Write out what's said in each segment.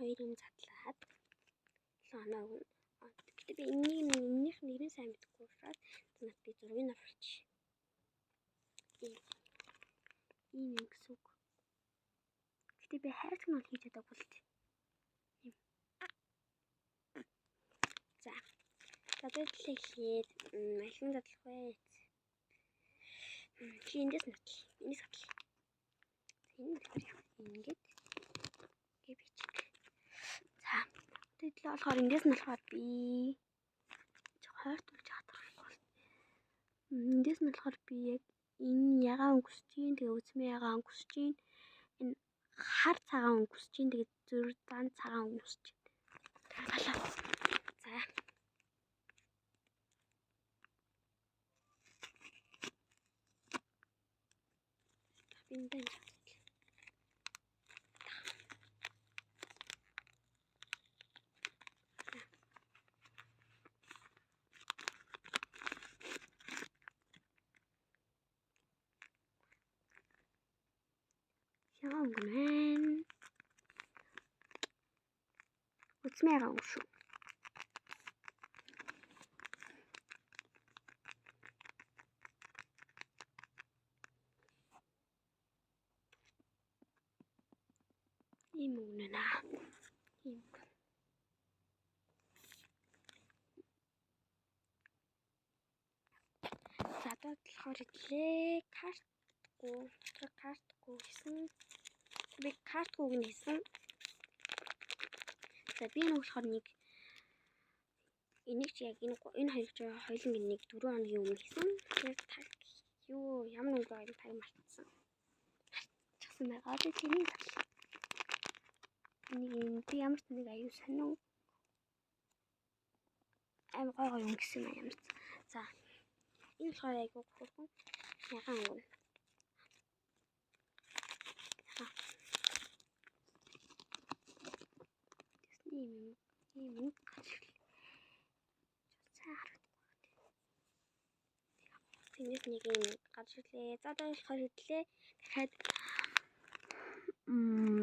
хоёр юм задлаад 7 хоног өгнө. Гэтэ би энэнийг энэнийх нэрийг сайн мэдэхгүй учраас танад би зургийг оруулчих. Ийм юм гэсэн үг. Гэтэ би хайрцаг нь бол хийж чадаагүй л дээ. Ийм. За. За тэгээд эхлээд алин задлах вэ? Чи эндээс натлаа. Энэс задлаа. Энэ болохоор яг ингээд гэ бичиг. За. Тэгээд л болохоор эндээс нь болохоор би хойртуулж чадахгүй. Эндээс нь болохоор би яг энэ ягаан өнгөсөж чинь, тэгээ үзмээ ягаан өнгөсөж чинь, энэ хар цагаан өнгөсөж чинь, тэгээ зүр зан цагаан өнгөсөж чинь. Талаа. За. Би энэ даа. Ягаан өнгө байна. Үзмээ ягаан өнгө шүү. Ийм өнгө нэ. Ийм өнгө. За одоо болохоор идлээ. Картгүй, дотор картгүй гэсэн. Би картгүйг нь хийсэн. За би нэг болохоор нэг энийг чи яг энэ хоёр ч хоёуланг нэг 4 хоногийн өмнө хийсэн. Тэгэхээр таг юу ямар өнгө байгааг таг мартсан. Мартчихсан байгаа. Одоо тэрийг задлаа. Энийг энэ би ямар ч нэг аюу сонин аим гой гой өнгө юм ямар ч. За энэ болохоор айгуу хөөрхөн ягаан өнгө. Тэсний юм ийм өнгө гарч ирлээ. Сайн харагдахгүй байна. Тэндээс нэг юм гарч ирлээ. За одоо болохоор хэдлээ. Дахиад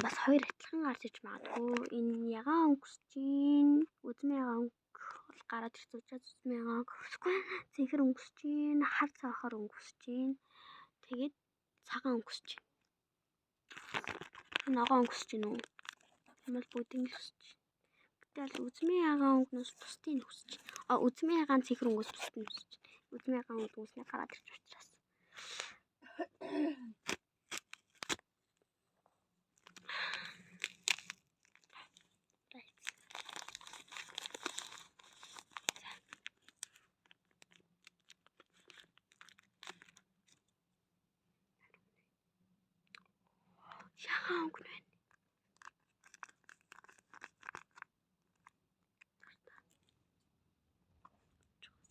бас хоёр адилхан гарч иж магадгүй. Энэ ягаан өнгөс чинь, үзмээ ягаан өнгө бол гараад ирсэн учраас үзмээ ягаан өнгө өсөхгүй. Цэнхэр өнгөс чинь, хар цаахаар өнгөс чинь. Тэгээд цагаан өнгөс чинь. Ногоон өнгөс чинь үү? Энэ бол бүгдийг л өсөж. Гэтэл үзмээ ягаан өнгөнөөс бусдыг нь өсөж. А үзмээ ягаан цэнхэр өнгөөс бусдыг нь өсөж. Үзмээ ягаан өнгөөс нь гараад ирж учраас. Ягаан өнгө нь байна.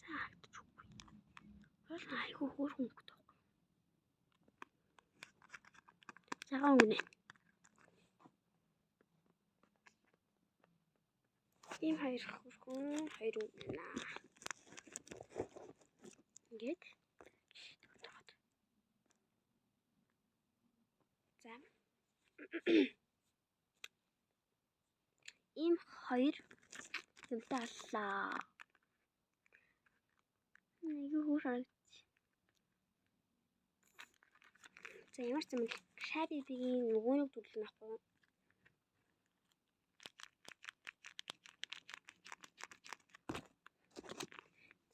Сайн харагдаж үгүй. Хоол нь айгүй хөөрхөн өнгөтэй байхгүй. Цагаан өнгө нэ. Ийм хоёр хөөрхөн хоёр өнгө байна. Ингээд за ийм хоёр юмтай аллаа. Айгүй хөөр харагдчих. За ямар ч юм Shabby-ийн нөгөө нэг төрөл нь ахгүй юу?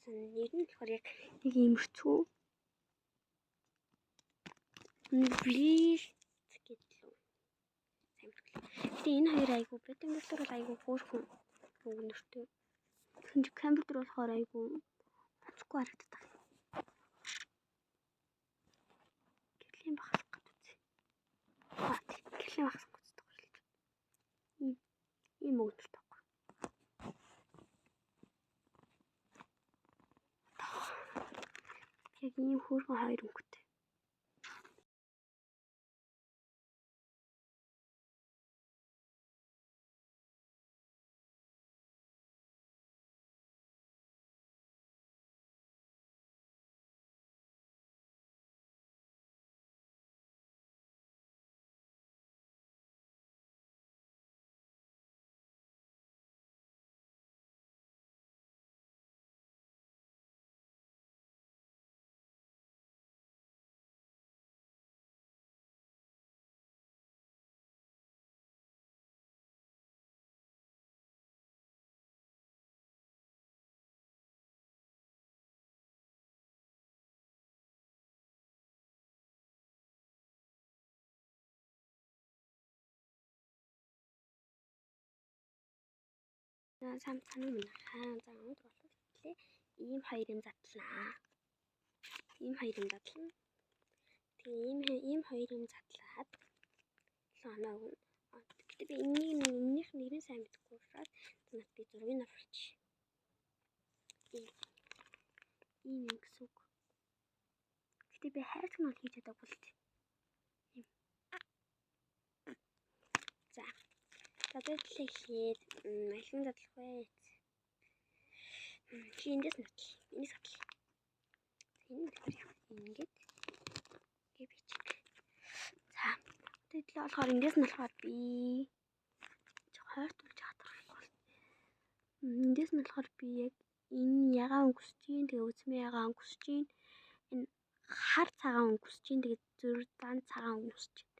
За нэр нь болохоор яг нэг иймэрхүү. Блиц гэдэг лүү. Сайн мэдэхгүй. Гэтэ энэ хоёр айгүй бетон бол айгүй хөөрхөн өнгө нэртэй. Тэгсэн чинь компьютер болохоор айгүй онцгүй харагддаг. Гэрлийн багасах гэж үзье. Аа тийм гэрлийн багасах гэж үздэг шилж. Ийм өнгө нэртэй байхгүй. Яг ийм хөөрхөн хоёр өнгөтэй. За сайн цанаа минь хаа. За өнөөдөр болохоор ийм хоёр юм задлаа. Ийм хоёр юм задлаа. Тэгээ ийм хоёр юм задлаад 7 хоног өгнө. Гэтэ би энэнийг энэнийх нэрийг сайн мэдэхгүй учраас танад би зургийг оруулчих. Ийм юм гэсэн үг. Гэтэ би хайрцаг нь бол хийж чадаагүй л дээ. Ийм. За. За тэгэл эхлээд алин задлах вэ? Чи эндээс нь задлаа. Энэс задлаа. Энэ болохоор яг ингээд гэ бичиг. За. Тэгэл болохоор эндээс нь болохоор би хойртуулж чадахгүй. Эндээс нь болохоор би яг энэ ягаан өнгөсөж чинь, тэгээ үзмээ ягаан өнгөсөж чинь, энэ хар цагаан өнгөсөж чинь, тэгээ зүр зан цагаан өнгөсөж чинь.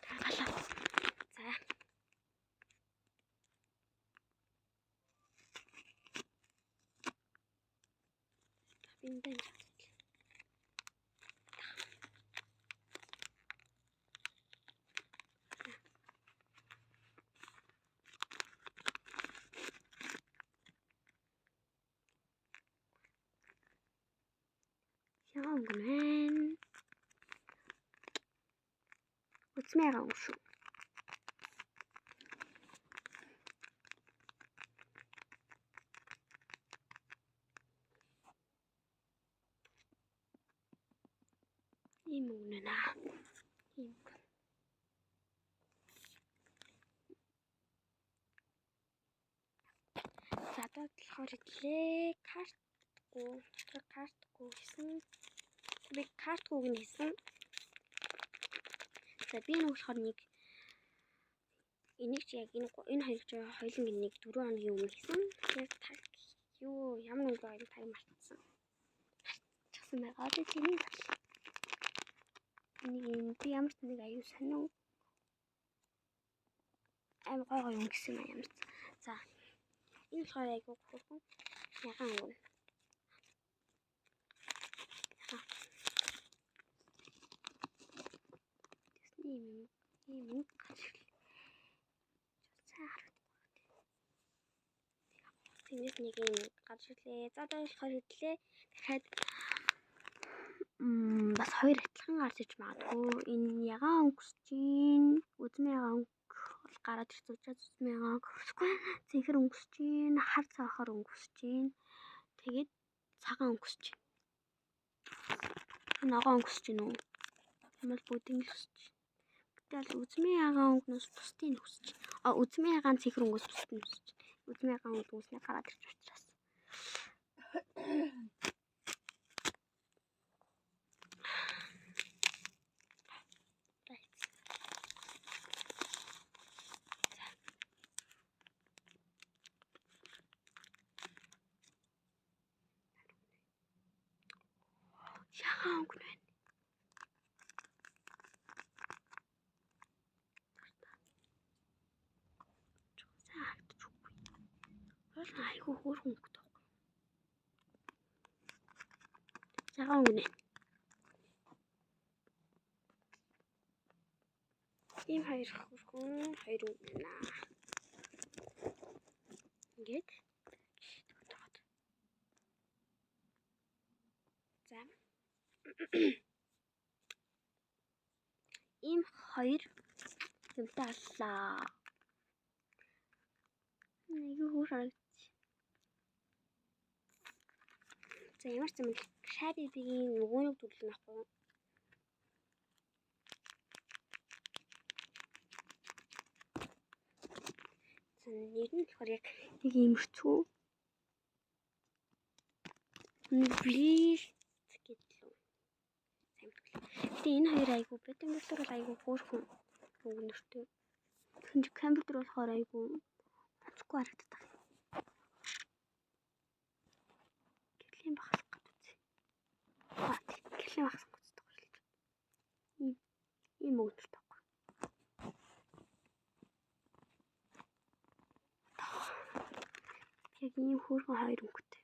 Тагалаа. За. Би энэ даа ягаан өнгө байна. Үзмээ ягаан өнгө шүү. Ийм өнгө нэ. Ийм өнгө. За одоо болохоор идлээ. Картгүй, дотор картгүй гэсэн. Би картгүйг нь хийсэн. За би нэг болохоор нэг энийг чи яг энэ хоёрыг чи хоёуланг нэг 4 хоногийн өмнө хийсэн. Тэгэхээр таг юу ямар өнгө байгааг таг мартсан. Мартчихсан байгаа. Одоо энийг задлаа. Энийг юм би ямар ч нэг аюу сонин аим гой гой өнгө гэсэн юм ямар ч. За энэ болохоор айгуу хөөрхөн ягаан өнгө. Тэсний юм ийм өнгө гарч ирлээ. Сайн харагдахгүй байна. Тэндээс нэг юм гарч ирлээ. За одоо болохоор хэдлээ. Дахиад бас хоёр адилхан гарч иж магадгүй. Энэ ягаан өнгөс чинь үзмээ ягаан өнгө бол гараад ирсэн учраас үзмээ ягаан өнгө өсөхгүй. Цэнхэр өнгөс чинь хар цагаахаар өнгөс чинь тэгээд цагаан өнгөс чинь. Ногоон өнгөс чинь үү? Ямар бүгдийг л өсөж. Гэтэл үзмээ ягаан өнгөнөөс бусдыг нь өсөж. А үзмээ ягаан цэнхэр өнгөөс бусдыг нь өсөж. Үзмээ ягаан өнгөөс нь гараад ирж учраас. Ягаан өнгө нь байна. Сайн харагдаж үгүй. Уул нь айгүй хөөрхөн өнгөтэй байхгүй. Ягаан өнгө нэ. Ийм хоёр хөөрхөн хоёр өнгө байна. Ингээд за ийм хоёр юмтай аллаа. Айгүй хөөр харагдчих. За ямар ч юм Shabby-ийн нөгөө нэг төрөл нь ахгүй юу? За нэр нь болохоор яг нэг иймэрхүү. Блиц гэдэг лүү. Сайн мэдгүй. Гэтэ энэ хоёр айгүй бетон бол айгүй хөөрхөн өнгө нэртэй. Тэгсэн чи компьютер болохоор айгүй онцгүй харагддаг. Гэрлийн багасах гэж үзье. Гэрлийн багасах гэж үздэг шилж. Ийм өнгө нэртэй байхгүй. Яг ийм хөөрхөн хоёр өнгөтэй.